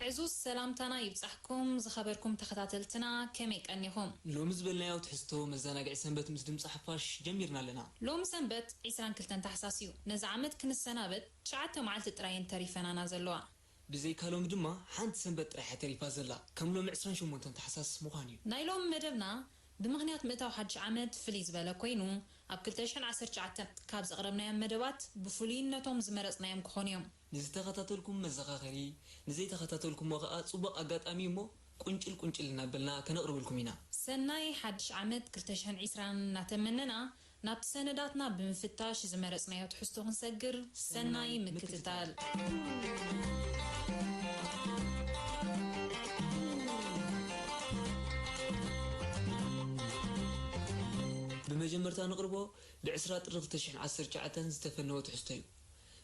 ዕዙዝ ሰላምታና ይብጻሕኩም ዝኸበርኩም ተኸታተልትና፣ ከመይ ቀኒኹም? ሎሚ ዝበልናዮ ትሕዝቶ መዘናግዒ ሰንበት ምስ ድምጺ ሓፋሽ ጀሚርና ኣለና። ሎሚ ሰንበት ዕስራን ክልተን ታሕሳስ እዩ። ነዚ ዓመት ክንሰናበት ትሽዓተ መዓልቲ ጥራይ እየን ተሪፈናና ዘለዋ። ብዘይካ ሎሚ ድማ ሓንቲ ሰንበት ጥራይ እያ ተሪፋ ዘላ፣ ከም ሎሚ ዕስራን ሸሞንተን ታሕሳስ ምዃኑ እዩ። ናይ ሎሚ መደብና ብምኽንያት ምእታው ሓድሽ ዓመት ፍልይ ዝበለ ኮይኑ፣ ኣብ ክልተ ሽሕን ዓሰርተ ትሽዓተን ካብ ዘቕረብናዮም መደባት ብፍሉይነቶም ዝመረጽናዮም ክኾኑ እዮም። ንዝተኸታተልኩም መዘኻኸሪ፣ ንዘይተኸታተልኩሞ ከኣ ጽቡቕ ኣጋጣሚ እሞ ቁንጭል ቁንጭል እናበልና ከነቕርበልኩም ኢና። ሰናይ ሓድሽ ዓመት ክልተ ሽሕን ዕስራን እናተመነና፣ ናብቲ ሰነዳትና ብምፍታሽ ዝመረጽናዮ ትሕዝቶ ክንሰግር ሰናይ ምክትታል። ብመጀመርታ ንቕርቦ፣ ብዕስራ ጥሪ ክልተ ሽሕን ዓሰርተ ትሽዓተን ዝተፈነወ ትሕዝቶ እዩ።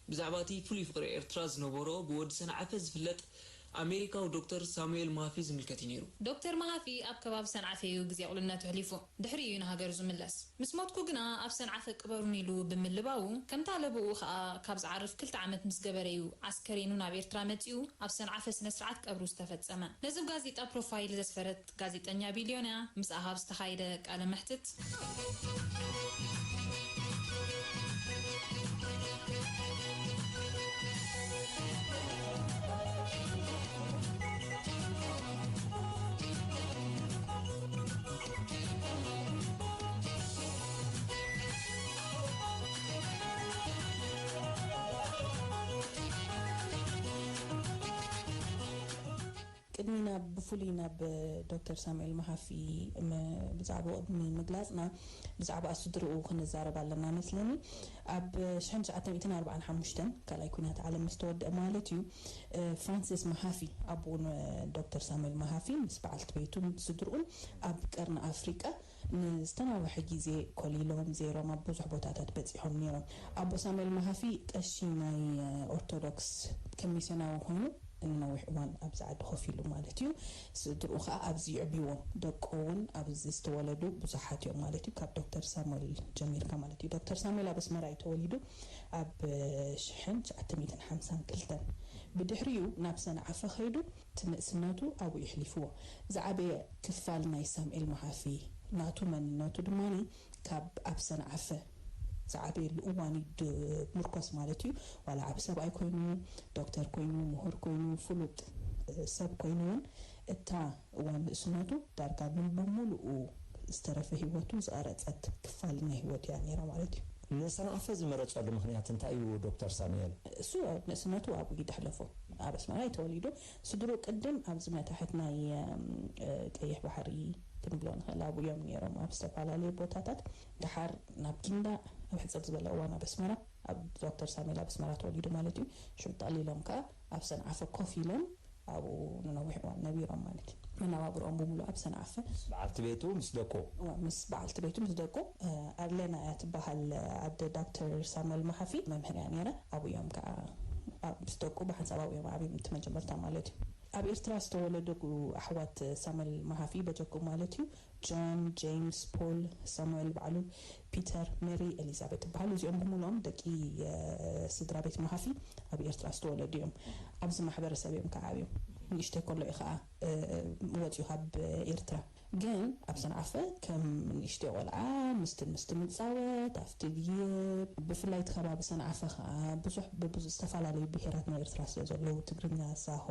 ብዛዕባ እቲ ፍሉይ ፍቕሪ ኤርትራ ዝነበሮ ብወዲ ሰንዓፈ ዝፍለጥ ኣሜሪካዊ ዶክተር ሳሙኤል ማፊ ዝምልከት እዩ ነይሩ። ዶክተር ማሃፊ ኣብ ከባቢ ሰንዓፈ እዩ ግዜ ቁልነቱ ኣሕሊፉ። ድሕሪኡ እዩ ንሃገሩ ዝምለስ። ምስ ሞትኩ ግና ኣብ ሰንዓፈ ቅበሩኒ ኢሉ ብምልባዉ፣ ከምታ ለብኡ ኸኣ ካብ ዝዓርፍ ክልተ ዓመት ምስ ገበረ እዩ ኣስከሬኑ ናብ ኤርትራ መጺኡ ኣብ ሰንዓፈ ስነ ስርዓት ቀብሩ ዝተፈጸመ። ነዚ ብጋዜጣ ፕሮፋይል ዘስፈረት ጋዜጠኛ ቢልዮን እያ። ምስኣ ኣብ ዝተኻየደ ቃለ መሕትት፣ ቅድሚ ናብ፣ ብፍሉይ ናብ ዶክተር ሳሙኤል መሃፊ ም-፣ ብዛዕባኡ ቅድሚ ምግላጽና፣ ብዛዕባ ስድርኡ ክንዛረብ ኣለና መስለኒ። ኣብ ሽሕን ትሽዓተ ሚእትን ኣርባዓን ሓሙሽተን ካልኣይ ኲናት ዓለም ምስ ተወድአ ማለት እዩ፣ እ፣ ፍራንሲስ መሃፊ፣ ኣቦኡ ን-፣ ዶክተር ሳሙኤል መሃፊ ምስ በዓልቲ ቤቱን ስድርኡን ኣብ ቀርኒ ኣፍሪቃ ንዝተናውሐ ግዜ ኮሊሎም ዜሮም ኣብ ብዙሕ ቦታታት በጺሖም ነይሮም። ኣቦ ሳሙኤል መሃፊ ቀሺ ናይ፣ እ፣ ኦርቶዶክስ ከም ሚስዮናዊ ኮይኑ ንነዊሕ እዋን ኣብዚ ዓዲ ኮፍ ኢሉ ማለት እዩ። ስድርኡ ከኣ ኣብዚ ይዕብይዎም። ደቁ እውን ኣብዚ ዝተወለዱ ብዙሓት እዮም ማለት እዩ። ካብ ዶክተር ሳሙኤል ጀሚርካ ማለት እዩ። ዶክተር ሳሙኤል ኣብ ኣስመራ እዩ ተወሊዱ ኣብ ሽሕን ትሽዓተ ሚእትን ሓምሳን ክልተን። ብድሕሪኡ ናብ ሰንዓፈ ከይዱ እቲ ንእስነቱ ኣብኡ የሕሊፍዎ። ዝዓበየ ክፋል ናይ ሳሙኤል መሃፊ ናቱ መንነቱ ድማ ካብ ኣብ ሰንዓፈ ዝዓበየሉ እዋን እዩ ድምርኮስ ማለት እዩ። ዋላ ዓቢ ሰብኣይ ኮይኑ፣ ዶክተር ኮይኑ፣ ምሁር ኮይኑ፣ ፍሉጥ፣ እ፣ ሰብ ኮይኑ እውን እታ እዋን ንእስነቱ ዳርጋ ብ-፣ ብምሉኡ ዝተረፈ ህይወቱ ዝቐረጸት ክፋል ናይ ህይወቱ እያ ነይራ ማለት እዩ። ንሰንዓፈ ዝመረጸሉ ምኽንያት እንታይ እዩ ዶክተር ሳሙኤል? እሱ ንእስነቱ ኣብኡ እዩ ደሕለፎ። ኣብ ኣስመራ እዩ ተወሊዱ። ስድሩ ቅድም ኣብዚ መታሕት ናይ፣ እም፣ እ፣ ቀይሕ ባሕሪ ክንብሎ ንኽእል ኣብኡ እዮም ነይሮም ኣብ ዝተፈላለዩ ቦታታት። ደሓር ናብ ጊንዳዕ ኣብ ሕጽር ዝበለ እዋን ኣብ ኣስመራ፣ ኣብ ዶክተር ሳሙኤል ኣብ ኣስመራ ተወሊዱ ማለት እዩ። ሽዑ ጠቕሊሎም ከኣ ኣብ ሰንዓፈ ኮፍ ኢሎም ኣብኡ ንነዊሕ እዋን ነቢሮም ማለት እዩ። መነባብሮኦም ብምሉእ ኣብ ሰንዓፈ። በዓልቲ ቤቱ ምስ ደቁ? እወ፣ ምስ በዓልቲ ቤቱ ምስ ደቁ። እ፣ ኣርሌና እያ ትበሃል፣ ኣደ ዶክተር ሳሙኤል መሃፊ መምህር እያ ነይራ። ኣብኡ እዮም ከኣ፣ ኣብ፣ ምስ ደቁ ብሓንሳብ ኣብኡ እዮም ዓብዮም፣ እቲ መጀመርታ ማለት እዩ። ኣብ ኤርትራ ዝተወለዱ ኣሕዋት ሳሙኤል መሃፊ በጀኩም ማለት እዩ፣ ጆን፣ ጄምስ፣ ፖል፣ ሳሙኤል ባዕሉ፣ ፒተር፣ ሜሪ፣ ኤሊዛቤት ይበሃሉ። እዚኦም ብምሉኦም ደቂ፣ እ፣ ስድራ ቤት መሃፊ ኣብ ኤርትራ ዝተወለዱ እዮም። ኣብዚ ማሕበረሰብ እዮም ከዓብዮም። ንእሽተይ ከሎ እዩ ከኣ፣ እ፣ ወፂኡ ካብ ኤርትራ። ግን ኣብ ሰንዓፈ ከም ንእሽተይ ቆልዓ ምስትን ምስትን ምፃወት፣ ኣብቲ ድይብ፣ ብፍላይ እቲ ከባቢ ሰንዓፈ ከኣ ብዙሕ፣ ብብዙ-፣ ዝተፈላለዩ ብሄራት ናይ ኤርትራ ስለ ዘለዉ፣ ትግርኛ፣ ሳሆ፣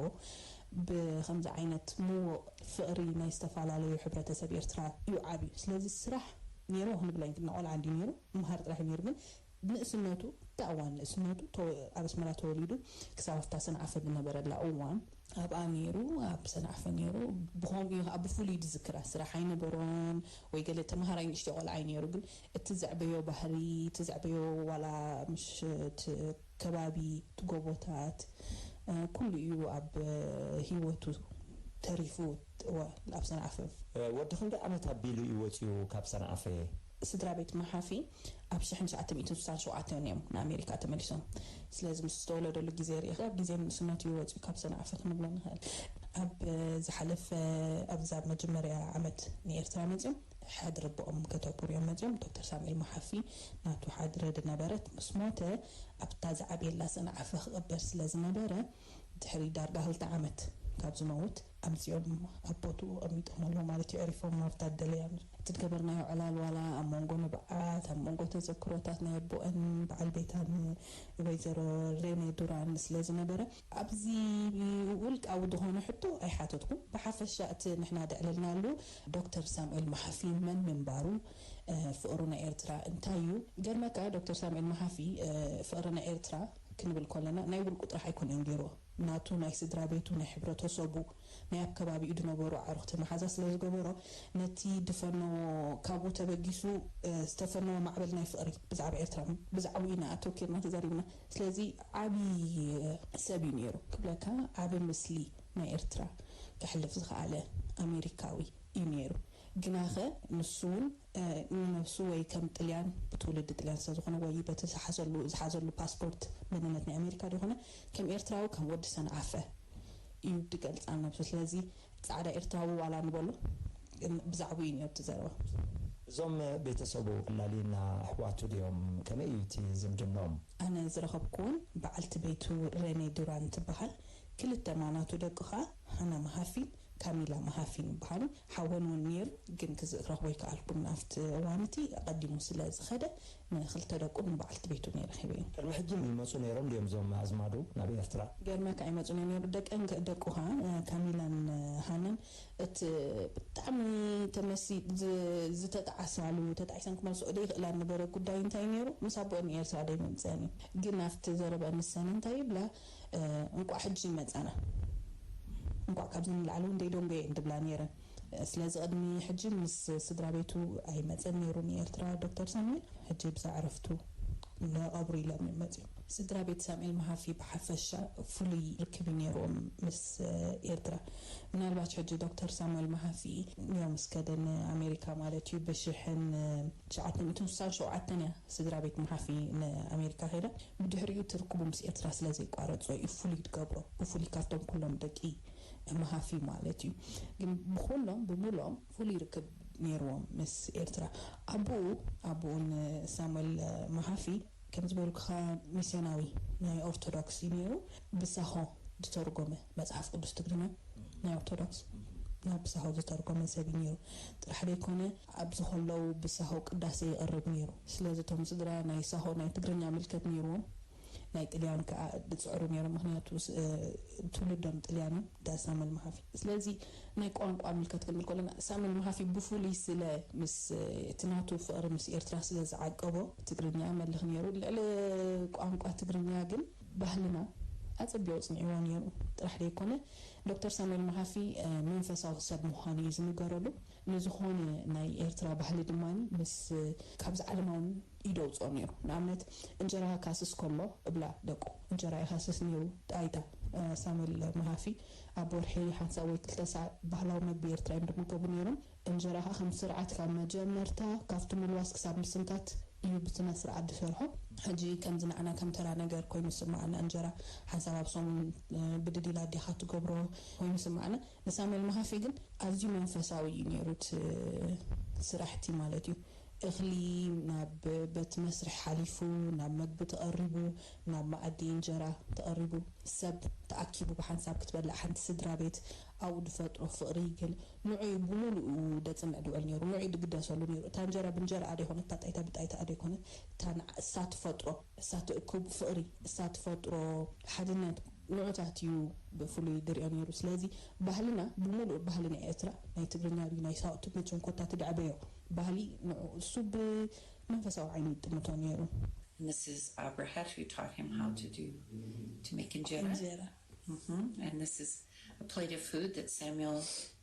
ብኸምዚ ዓይነት ምዉቕ ፍቕሪ ናይ ዝተፈላለዩ ሕብረተሰብ ኤርትራ እዩ ዓብዩ። ስለዚ ስራሕ ነይርዎ ክንብላ ግን ቆልዓ እንዲ ነይሩ፣ ምምሃር ጥራሕ እዩ ነይሩ። ግን ንእስነቱ፣ እታ እዋን ንእስነቱ፣ ተ-፣ ኣብ ኣስመራ ተወሊዱ፣ ክሳብ ኣብታ ሰንዓፈ ዝነበረላ እዋን ኣብኣ ነይሩ፣ ኣብ ሰንዓፈ ነይሩ። ብኸምኡ እዩ ከዓ ብፍሉይ ዝዝክራ። ስራሕ ኣይነበሮን ወይ ገለ ተምሃራይ ንእሽተይ ቆልዓ እዩ ነይሩ። ግን እቲ ዘዕበዮ ባህሪ፣ እቲ ዘዕበዮ ዋላ ምሽ እቲ ከባቢ፣ እቲ ጎቦታት፣ እ፣ ኩሉ እዩ ኣብ፣ እ፣ ህይወቱ ተሪፉ። እወ፣ ኣብ ሰንዓፈ። እ፣ ወዲ ክንደይ ዓመት ኣቢሉ እዩ ወፂኡ ካብ ሰንዓፈ? ስድራ ቤት መሓፊ ኣብ ሽሕን ትሽዓተ ሚእትን ስሳን ሸውዓተን እዮም ንኣሜሪካ ተመሊሶም። ስለዚ ምስ ዝተወለደሉ ግዜ ርኢኻ፣ ኣብ ግዜ ንእስነቱ እዩ ወፂኡ ካብ ሰንዓፈ ክንብሎ ንኽእል። ኣብ፣ እ፣ ዝሓለፈ፣ ኣብዛ መጀመርያ ዓመት ንኤርትራ መፂኦም ሓድሪ ኣቦኦም ከተክብሩ እዮም መፂኦም። ዶክተር ሳሙኤል መሓፊ ናቱ ሓድሪ ዝነበረት ምስ ሞተ፣ ኣብታ ዝዓብየላ ሰንዓፈ ክቕበር ስለ ዝነበረ፣ ድሕሪ ዳርጋ ክልተ ዓመት ካብ ዝመውት ኣምጺኦም ኣብ ቦትኡ ኣቐሚጦም ኣለዉ ማለት እዩ። ዕሪፎም ኣብታ ደለያ እቲ ዝገበርናዮ ዕላል ዋላ ኣብ መንጎ ንብዓት፣ ኣብ መንጎ ተዘክሮታት ናይ ኣቦአን በዓል ቤታን ወይዘሮ ሬኔ ዱራን ስለ ዝነበረ ኣብዚ ውልቃዊ ዝኾነ ሕቶ ኣይሓተትኩም። ብሓፈሻ እቲ ንሕና ደዕለልናሉ ዶክተር ሳሙኤል መሓፊ መን ምንባሩ፣ ፍቕሩ ናይ ኤርትራ እንታይ እዩ? ገርመካ ዶክተር ሳሙኤል መሓፊ ፍቕሪ ናይ ኤርትራ ክንብል ከለና ናይ ውልቁ ጥራሕ ኣይኮነን ገይርዎ። ናቱ ናይ ስድራ ቤቱ ናይ ሕብረተሰቡ ናይ ኣብ ከባቢኡ ዝነበሩ ኣዕሩኽቲ መሓዛ ስለ ዝገበሮ ነቲ ዝፈነዎ ካብኡ ተበጊሱ ዝተፈነወ ማዕበል ናይ ፍቕሪ ብዛዕባ ኤርትራ ብዛዕባኡ ኢና ኣተኪርና ተዛሪብና። ስለዚ ዓቢ ሰብ እዩ ነይሩ ክብለካ፣ ዓቢ ምስሊ ናይ ኤርትራ ከሕልፍ ዝኸኣለ ኣሜሪካዊ እዩ ነይሩ። ግናኸ ንሱ እውን ንነብሱ ወይ ከም ጥልያን ብትውልዲ ጥልያን ስለ ዝኾነ ወይ በቲ ዝሓዘሉ ዝሓዘሉ ፓስፖርት መንነት ናይ ኣሜሪካ ዝኾነ ከም ኤርትራዊ ከም ወዲ ሰንዓፈ እዩ ዝገልጻ ነብሱ። ስለዚ ጻዕዳ ኤርትራዊ ዋላ ንበሎ ብዛዕባኡ እዩ ነይሩ እቲ ዘረባ። እዞም ቤተሰቡ ኣላልየና ኣሕዋቱ ድዮም? ከመይ እዩ እቲ ዝምድኖም? ኣነ ዝረኸብኩ እውን በዓልቲ ቤቱ ሬኔ ዱራን ትበሃል። ክልተ ማናቱ ደቁ ኸኣ ሃና መሃፊን ካሚላ መሃፊን ይበሃሉ። ሓወን እውን ነይሩ፣ ግን ክረኽቦ ኣይከኣልኩን። ኣብቲ እዋን እቲ ኣቐዲሙ ስለ ዝኸደ ንክልተ ደቁ ንበዓልቲ ቤቱ ነይ ረኺበ እዩ። ቅድሚ ሕጂ ይመፁ ነይሮም ድዮም እዞም ኣዝማዱ ናብ ኤርትራ? ገርመካ ኣይመፁን እዮም ነይሩ። ደቀን ደቁኻ ካሚላን ሃናን እቲ ብጣዕሚ ተመሲ ዝተጣዓሳሉ ተጣዒሰን ክመልስኦ ዘይኽእላ ነበረ ጉዳይ እንታይ ነይሩ? ምስ ኣቦአን ንኤርትራ ደይመምፅአን እዩ። ግን ኣብቲ ዘረበ ንሰን እንታይ ይብላ? እንቋዕ ሕጂ ይመፃና እንቋዕ ካብዚ ንላዕሊ እውን ደይደንጎ እየን ትብላ ነይረን። ስለዚ ቅድሚ ሕጂ ምስ ስድራ ቤቱ ኣይመፀን ነይሩ ንኤርትራ ዶክተር ሳሙኤል። ሕጂ ብዛ ዕረፍቱ ንቐብሩ ኢሎም እዮም መፅዮም። ስድራ ቤት ሳሙኤል መሃፊ ብሓፈሻ ፍሉይ ርክብ እዩ ነይርዎም ምስ ኤርትራ። ምናልባት ሕጂ ዶክተር ሳሙኤል መሃፊ እዮም እስከደ ንኣሜሪካ ማለት እዩ ብሽሕን ትሽዓተ ሚእትን ስሳን ሸውዓተን እያ ስድራ ቤት መሃፊ ንኣሜሪካ ከይዳ። ብድሕሪኡ ትርክቡ ምስ ኤርትራ ስለ ዘይቋረጾ እዩ ፍሉይ ትገብሮ። ብፍሉይ ካብቶም ኩሎም ደቂ መሃፊ ማለት እዩ። ግን ብኹሎም ብምልኦም ፍሉይ ርክብ ነይርዎም ምስ ኤርትራ። ኣቦኡ ኣቦኡ ንሳሙኤል መሃፊ ከም ዝበልኩኻ ሚስዮናዊ ናይ ኦርቶዶክስ እዩ ነይሩ። ብሳሆ ዝተርጎመ መጽሓፍ ቅዱስ ትግርኛ ናይ ኦርቶዶክስ ናብ ብሳሆ ዝተርጎመ ሰብ እዩ ነይሩ። ጥራሕ ዘይኮነ ኣብዚ ከለዉ ብሳሆ ቅዳሴ ይቕርብ ነይሩ። ስለዚ እቶም ስድራ ናይ ሳሆ ናይ ትግርኛ ምልከት ነይርዎም። ናይ ጥልያን ከዓ ዝፅዕሩ ነይሮም። ምክንያቱ ትውልዶም ጥልያን እዮም። ዳ ሳሙኤል መሃፊ። ስለዚ ናይ ቋንቋ ምልከት ክንብል ከለና ሳሙኤል መሃፊ ብፍሉይ ስለ ምስ እቲ ናቱ ፍቕሪ ምስ ኤርትራ ስለ ዝዓቀቦ ትግርኛ መልኽ ነይሩ። ልዕሊ ቋንቋ ትግርኛ ግን ባህልና ኣፀቢቑ ፅኒዕዎ ነይሩ ጥራሕ ዘይኮነ ዶክተር ሳሙኤል መሃፊ መንፈሳዊ ሰብ ምዃኑ እዩ ዝንገረሉ። ንዝኾነ ናይ ኤርትራ ባህሊ ድማ ምስ ካብዚ ዓለማውን ኢዶ ኣውፅኦ ነይሩ። ንኣብነት እንጀራ ካስስ ከሎ እብላ ደቁ እንጀራ ይኻስስ ነይሩ። ጣይታ ሳሙኤል መሃፊ ኣብ ወርሒ ሓንሳብ ወይ ክልተ ሳዕ ባህላዊ መግቢ ኤርትራ እዮም ዝምገቡ ነይሮም። እንጀራ ከዓ ከም ስርዓት ካብ መጀመርታ ካብቲ ምልዋስ ክሳብ ምስንካት እዩ ብስነ ስርዓት ዝሰርሖ። ሕጂ ከምዚ ንዓና ከም ተራ ነገር ኮይኑ ዝስምዓና እንጀራ ሓንሳብ ኣብ ሰሙን ብድድ ኢላ ኣዴኻ ትገብሮ ኮይኑ ይስምዓና። ንሳሙኤል መሃፊ ግን ኣዝዩ መንፈሳዊ እዩ ነይሩ እቲ ስራሕቲ ማለት እዩ። እኽሊ ናብ በቲ መስርሒ ሓሊፉ ናብ መግቢ ተቐሪቡ ናብ መኣዲ እንጀራ ተቐሪቡ ሰብ ተኣኪቡ ብሓንሳብ ክትበልዕ ሓንቲ ስድራ ቤት ኣብኡ ዝፈጥሮ ፍቕሪ ግን ንዑ እዩ ብምሉኡ ደጽምዕ ዝውዕል ነይሩ። ንዑ እዩ ዝግደሰሉ ነይሩ። እታ እንጀራ ብእንጀራ ኣደ ይኮነት፣ እታ ጣይታ ብጣይታ ኣደ ይኮነት፣ እታ ንሳ ትፈጥሮ እሳ ትእክብ ፍቕሪ እሳ ትፈጥሮ ሓድነት ንዑታት እዩ ብፍሉይ ድሪኦ ነይሩ። ስለዚ ባህልና ብምሉእ ባህሊ ናይ ኤርትራ ናይ ትግርኛ ድዩ ናይ ሳውቲ መቸም ኮታ ትድዕበዮ ባህሊ ንዑ እሱ ብመንፈሳዊ ዓይኒ ይጥምቶ ነይሩ። Missus Abrahat who taught him how to do to make injera. Injera. Mm-hmm. And this is a plate of food that Samuel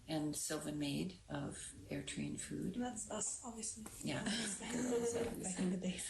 and Silva made of Eritrean food. And that's us, obviously. Yeah, that's the girls, obviously. Back in the days.